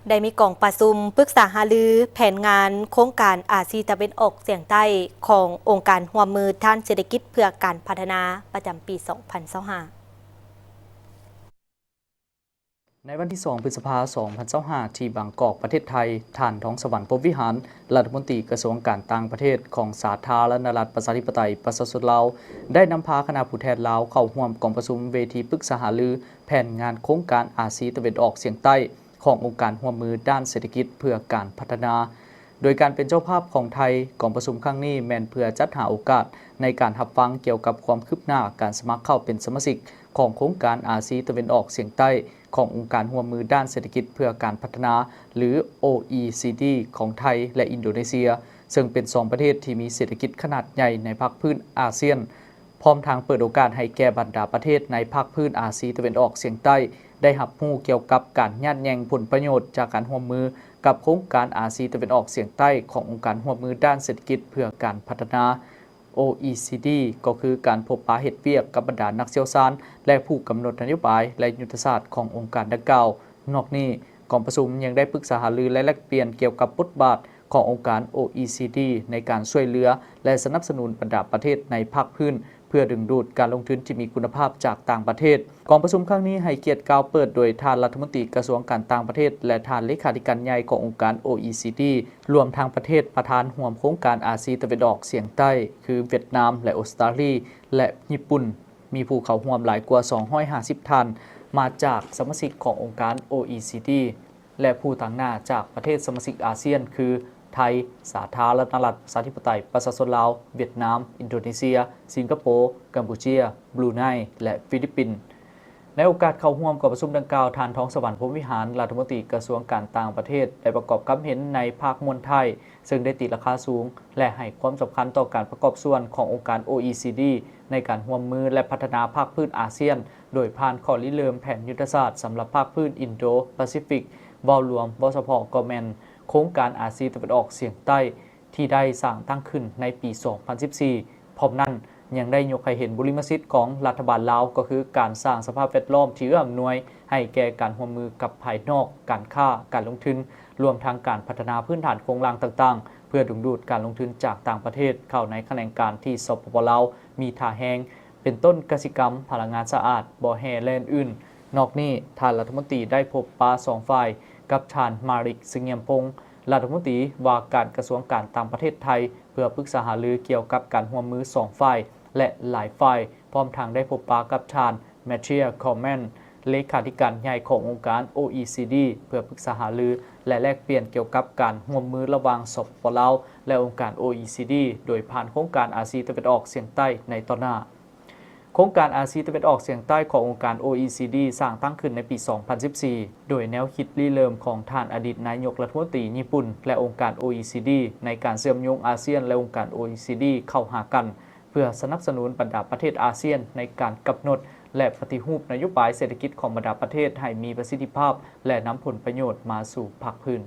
ໄດ້ມີກອງປະຊຸມປຶກສາຫາລືແຜນງານໂຄງການອາຊີຕາເວັນອອກສຽງໃຕ້ຂອງອົງການຮ່ວມມືດ້ານເສດຖະກິດເພື່ອການພັດທະນາປະຈຳປີສອງພັນຊາວຫ້າ. ໃນວັນທີສອງ ພຶດສະພາ ສອງພັນຊາວຫ້າ ທີ່ບາງກອກ ປະເທດໄທ, ທ່ານ ທອງສະຫວັນ ພົມວິຫານ ລັດຖະມົນຕີກະຊວງການຕ່າງປະເທດຂອງສາທາລະນະລັດ ປະຊາທິປະໄຕ ປະຊາຊົນລາວ ໄດ້ນຳພາຄະນະຜູ້ແທນລາວເຂົ້າຮ່ວມກອງປະຊຸມເວທີປຶກສາຫາລືແຜນງານໂຄງການອາຊີຕາເວັນອອກສຽງໃຕ້ ຂອງອົງການຮ່ວມມືດ້ານເສດຖະກິດເພື່ອການພັດທະນາ. ໂດຍການເປັນເຈົ້າພາບຂອງໄທ, ກອງປະຊຸມຄັ້ງນີ້ແມ່ນເພື່ອຈັດຫາໂອກາດໃນການຮັບຟັງກ່ຽວກັບຄວາມຄືບໜ້າການສະໝັກເຂົ້າເປັນສະມາຊິກຂອງໂຄງການອາຊີຕາເວັນອອກສຽງໃຕ້ຂອງອົງການຮ່ວມມືດ້ານເສດຖະກິດເພື່ອການພັດທະນາ ຫຼື ໂອອີຊີດີ ຂອງໄທ ແລະ ອິນໂດເນເຊຍ, ເຊິ່ງເປັນສອງປະເທດທີ່ມີເສດຖະກິດຂະໜາດໃຫຍ່ໃນພາກພື້ນອາຊຽນ. ພ້ອມທັງເປີດໂອກາດໃຫ້ແກ່ບັນດາປະເທດໃນພາກພື້ນອາຊີຕາເວັນອອກສຽງໃຕ້ ໄດ້ຮັບຮູ້ກ່ຽວກັບການຍາດແຍ່ງຜົນປະໂຫຍດຈາກການຮ່ວມມືກັບໂຄງການອາຊີຕາເວັນອອກສຽງໃຕ້ຂອງອົງການຮ່ວມມືດ້ານເສດຖະກິດເພື່ອການພັດທະນາ ໂອອີຊີດີ ກໍຄືການພົບປະເຮັດວຽກກັບບັນດານັກຊ່ຽວຊານ ແລະ ຜູ້ກຳນົດນະໂຍບາຍ ແລະ ຍຸດທະສາດຂອງອົງການດັ່ງກ່າວ. ນອກນີ້, ກອງປະຊຸມຍັງໄດ້ປຶກສາຫາລື ແລະ ແລກປ່ຽນກ່ຽວກັບບົດບາດຂອງອົງການ ໂອອີຊີດີ ໃນການຊ່ວຍເຫຼືອ ແລະ ສະໜັບສະໜູນບັນດາປະເທດໃນພາກພື້ນ ເພື່ອດຶງດູດການລົງທຶນທີ່ມີຄຸນນະພາບຈາກຕ່າງປະເທດ. ກອງປະຊຸມຄັ້ງນີ້ໃຫ້ກຽດກ່າວເປີດໂດຍທ່ານລັດຖະມົນຕີກະຊວງການຕ່າງປະເທດ ແລະ ທ່ານເລຂາທິການໃຫຍ່ຂອງອົງການ ໂອອີຊີດີ ລວມທັງປະເທດປະທານຮ່ວມໂຄງການອາຊີຕາເວັນອອກສຽງໃຕ້ ຄື ຫວຽດນາມ ແລະ ອົດສະຕາລີ ແລະ ຍີ່ປຸ່ນ. ມີຜູ້ເຂົ້າຮ່ວມຫຼາຍກວ່າສອງຮ້ອຍຫ້າສິບທ່ານ ມາຈາກສະມາຊິກຂອງອົງການ ໂອອີຊີດີ ແລະ ຜູ້ຕາງໜ້າຈາກປະເທດສະມາຊິກອາຊຽນ ຄື ໄທ, ສາທາລະນະລັດປະຊາທິປະໄຕປະຊາຊົນລາວ, ຫວຽດນາມ, ອິນໂດເນເຊຍ, ສິງກະໂປ, ກຳປູເຈຍ, ບຣູໄນ ແລະ ຟີລິບປິນ. ໃນໂອກາດເຂົ້າຮ່ວມກອງປະຊຸມດັ່ງກ່າວ, ທ່ານ ທອງສະຫວັນ ພົມວິຫານ ລັດຖະມົນຕີກະຊວງການຕ່າງປະເທດ ໄດ້ປະກອບຄຳເຫັນໃນພາກມ້ວນທ້າຍ ເຊິ່ງໄດ້ຕີລາຄາສູງ ແລະ ໃຫ້ຄວາມສຳຄັນຕໍ່ການປະກອບສ່ວນຂອງອົງການ ໂອອີຊີດີ ໃນການຮ່ວມມື ແລະ ພັດທະນາພາກພື້ນອາຊຽນ ໂດຍຜ່ານຂໍ້ລິເລີ່ມແຜນຍຸດທະສາດສຳລັບພາກພື້ນອິນໂດປາຊີຟິກ. ເວົ້າລວມ, ເວົ້າສະເພາະກໍແມ່ນໂຄງການອາຊີຕາເວັນອອກສຽງໃຕ້ ທີ່ໄດ້ສ້າງຕັ້ງຂຶ້ນໃນປີສອງພັນສິບສີ່. ພ້ອມນັ້ນ, ຍັງໄດ້ຍົກໃຫ້ເຫັນບຸລິມະສິດຂອງລັດຖະບານລາວ, ກໍຄືການສ້າງສະພາບແວດລ້ອມທີ່ເອື້ອອຳນວຍໃຫ້ແກ່ການຮ່ວມມືກັບພາຍນອກ, ການຄ້າ, ການລົງທຶນ, ລວມທັງການພັດທະນາພື້ນຖານໂຄງລ່າງຕ່າງໆ ເພື່ອດຶງດູດການລົງທຶນຈາກຕ່າງປະເທດເຂົ້າໃນຂະແໜງການທີ່ ສປປ ລາວ ມີທ່າແຮງ ເປັນຕົ້ນກະສິກຳ, ພະລັງງານສະອາດ, ບໍ່ແຮ່ ແລະ ອື່ນໆ. ນອກນີ້, ທ່ານລັດຖະມົນຕີໄດ້ພົບປະສອງຝ່າຍກັບທ່ານ ມາລິກ ສງຽມພົງ ລັດຖະມົນຕີວ່າການກະຊວງການຕ່າງປະເທດໄທ ເພື່ອປຶກສາຫາລືກ່ຽວກັບການຮ່ວມມືສອງຝ່າຍ ແລະ ຫຼາຍຝ່າຍ, ພ້ອມທັງໄດ້ພົບປະກັບທ່ານ ແມທຽວ ຄອລແມນ ເລຂາທິການໃຫຍ່ຂອງອົງການ ໂອອີຊີດີ ເພື່ອປຶກສາຫາລື ແລະ ແລກປ່ຽນກ່ຽວກັບການຮ່ວມມືລະຫວ່າງ ສປປ ລາວ ແລະ ອົງການ ໂອອີຊີດີ ໂດຍຜ່ານໂຄງການອາຊີຕາເວັນອອກສຽງໃຕ້ໃນຕໍ່ໜ້າ. ໂຄງການອາຊີຕາເວັນອອກສຽງໃຕ້ຂອງອົງການ ໂອອີຊີດີ ສ້າງຕັ້ງຂຶ້ນໃນປີສອງພັນສິບສີ່ ໂດຍແນວຄິດລິເລີ່ມຂອງທ່ານອະດີດນາຍົກລັດຖະມົນຕີຍີ່ປຸ່ນ ແລະ ອົງການ ໂອອີຊີດີ ໃນການເຊື່ອມໂຍງອາຊຽນ ແລະ ອົງການ ໂອອີຊີດີ ເຂົ້າຫາກັນ ເພື່ອສະໜັບສະໜູນບັນດາປະເທດອາຊຽນໃນການກຳນົດ ແລະ ປະຕິຮູບນະໂຍບາຍເສດຖະກິດຂອງບັນດາປະເທດໃຫ້ມີປະສິດທິພາບ ແລະ ນຳຜົນປະໂຫຍດມາສູ່ພາກພື້ນ.